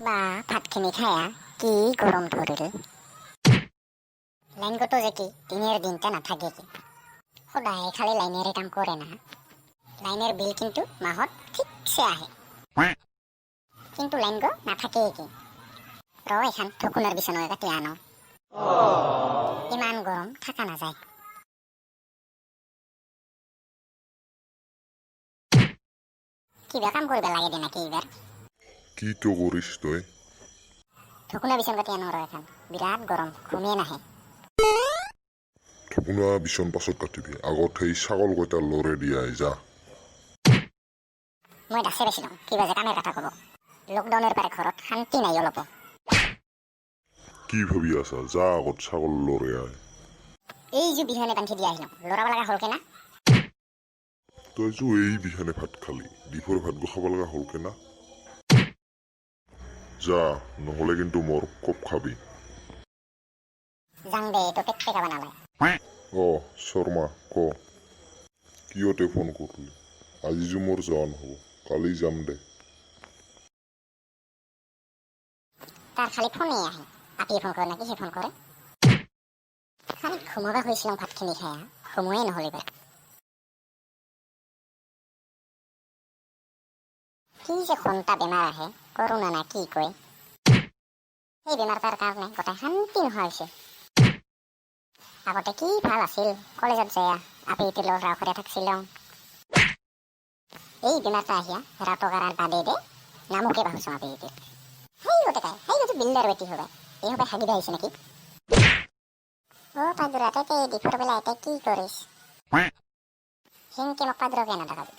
বা ভাতখিনি খায়া কি গৰম ধৰিল। লাইন গতো যে কি দিনেৰ দিনটা নাথাকে কি, সদায় খালি লাইনেৰে কাম কৰে না। লাইনের বিল কিন্তু মাহত ঠিকছে আহে, কিন্তু লাইন গো নাথাকেই কি। ৰ, এখন ঠকুনাৰ বিচনা কাটি আনো, ইমান গৰম থাকা নাযায়। কিবা কাম কৰিব লাগে দে নাকি এইবাৰ? কি তো কৰিছ তই? ঠকুনা বিচন কাটি আনো ৰ, এখন বিৰাট গৰম, ঘুমিয়ে নাহে। ঠপুনা বিচন পাছত কাটিবি, আগত সেই ছাগল কেইটা লৰে দিয়া যা। মই দাসে পাইছিলো কিবা যে কামেৰ কথা ক'ব। লকডাউনৰ পৰা ঘৰত শান্তি নাই অলপো। কি ভাবি আছা? যা, আগত ছাগল লৰে আয়। এই যে বিহনে বান্ধি দিয়া আহিলো, লৰাব লগা হ'ল কেনা? তই যো এই বিহানে ভাত খালি, দীপৰ ভাত গো খাব লগা হ'ল কেনা? যা, নহ'লে কিন্তু মোৰ কপ খাবি। যাং দে, এইটো পেট পেকাব নালাগে। অ শৰ্মা, ক, কিয়তে ফোন কৰিলি? আজি যো মোৰ যোৱা নহ'ব, কালি যাম দে। তাৰ খালি ফোনেই আহে, আপিয়ে ফোন কৰে নাকি, সি ফোন কৰে। খালি ঘুমাবা হৈছিলো ভাতখিনি খাই, ঘুমোৱে নহ'ল এইবাৰ। কি যে ঘণ্টা বেমাৰ আহে, কৰোণা না কি কয়, সেই বেমাৰটাৰ কাৰণে গোটেই শান্তি নোহোৱা হৈছে। আগতে কি ভাল আছিল, কলেজত যায় আপি লগত ৰাও কৰি থাকছিলো। এই বেমাৰটা আহিয়া ৰাত কৰাৰ বাদে দে, নামকে ভাবছো আপি ইতিল। সেই গোটেই তাই সেই গোটেই বিল্ডাৰ বেটি হবে, এই হবে হাগিব আহিছে নেকি? অ পাদুৰা, তই দীপৰ বেলা এতিয়া কি কৰিছ? সেনকে মোক পাদুৰাকে নাদেখাবি।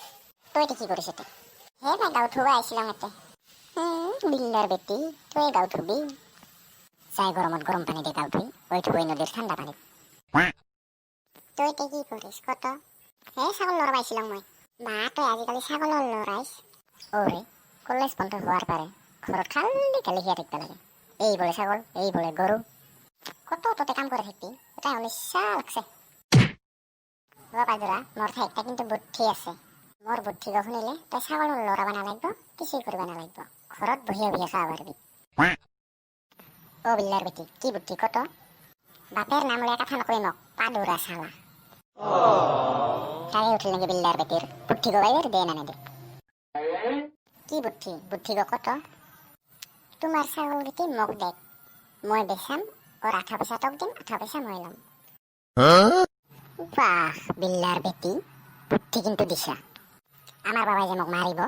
তই এতিয়া কি কৰিছ এতিয়া? হে মই গাঁও থুবা আহিছিলাম এতিয়া। বিল্ডাৰ বেটি, তই গাঁও থুবি? যাই গৰমত গৰম পানী দি গাঁও ধুই ঐ থুবই নদীৰ ঠাণ্ডা পানীত। তই এতিয়া কি কৰিছ কত? হে ছাগল লৰাব আহিছিলাম মই। মা, তই আজিকালি ছাগলৰ লৰাইছ? অ'ৰে কলেজ বন্ধ হোৱাৰ পাৰে ঘৰত খালি গালি খাই থাকিব লাগে, এই বোলে ছাগল, এই বোলে গৰু। কত ততে কাম কৰি থাকিবি, এটা অনিচ্ছা লাগছে। অ পাদুৰা, মোৰ ঠাইত কিন্তু বুদ্ধি আছে। মোৰ বুদ্ধি শুনিলে তই ছাগলৰ লৰাব নালাগিব, কিছু কৰিব নালাগিব, ঘৰত বহিয়ে বহিয়ে খাব পাৰিবি। অ বিল্লাৰ বেটি, কি বুদ্ধি কত? বাপেৰ নাম লৈ কথা নকবি মোক, পাদুৰা চালা। তাৰে উঠিল নেকি বিল্লাৰ বেটিৰ? বুদ্ধি গবাই দে না নেদে? কি বুদ্ধি? বুদ্ধি গো কত? তোমাৰ ছাগল কেইটি মোক দেখ, মই বেচাম, ওৰ আধা পইচা তোক দিম, আধা পইচা মই ল'ম। বাহ বিল্লাৰ বেটি, বুদ্ধি কিন্তু দিছা। আমাৰ বাবাই যে মোক মাৰিব,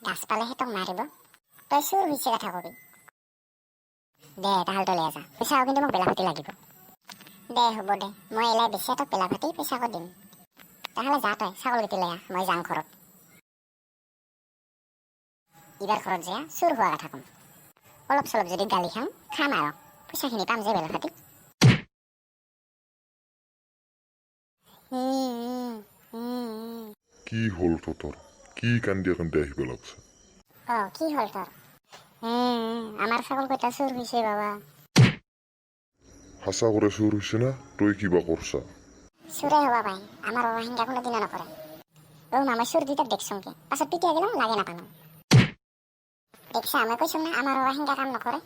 গাছ পালেহে তোক মাৰিব। তই চুৰ হৈছে কথা কবি। দে তাহলে তই লৈ যা, পইচাও কিন্তু মোক বেলা ফাটি লাগিব। দে হ'ব দে, মই এলাই বেছি তোক বেলা ফাটি পইচাকো দিম। তাহলে যা তই ছাগল কেইটি লৈ আহ, মই যাং ঘৰত। এইবাৰ ঘৰত যা চুৰ হোৱা কথা কম। অলপ চলপ যদি গালি খাম খাম আৰু, পইচাখিনি পাম যে বেলা ফাটি। কি হ'ল তহঁতৰ? কি কান্দি কান্দি আহিব লাগছে? অ কি হ'ল তোৰ? আমাৰ ছাগল কেইটা চুৰ হৈছে বাবা। সঁচা কৰে চুৰ হৈছে না তই কিবা কৰছা? চুৰে হবা পাই, আমাৰ বাবা হিংসা কোনোদিনা নকৰে। অ মামা, চুৰ দুটাক দেখছোংকে, পাছত পিটিয়াই গেলাম, লাগে নাপালো। দেখছা, মই কৈছো না আমাৰ বাবা হিংসা কাম নকৰে।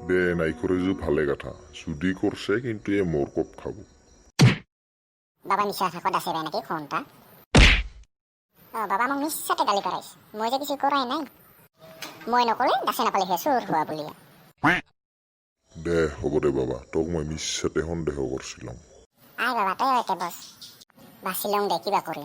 দে, নাই কৰে যো ভালে কথা, যদি কৰছে কিন্তু এ মোৰ কপ খাব। বাবা মিছা কথা কত আছে বাই নাকি ঘণ্টা? অ বাবা মোক মিছাতে গালি পাৰাইছে, মই যে কিছু কৰাই নাই। মই নকলে দাসে নাপালেহে চুৰ হোৱা বুলি। দে হ'ব দে বাবা, তোক মই মিছাতে সন্দেহ কৰছিলাম। আয় বাবা, তই একে বস, বাচিলং দে কিবা কৰি।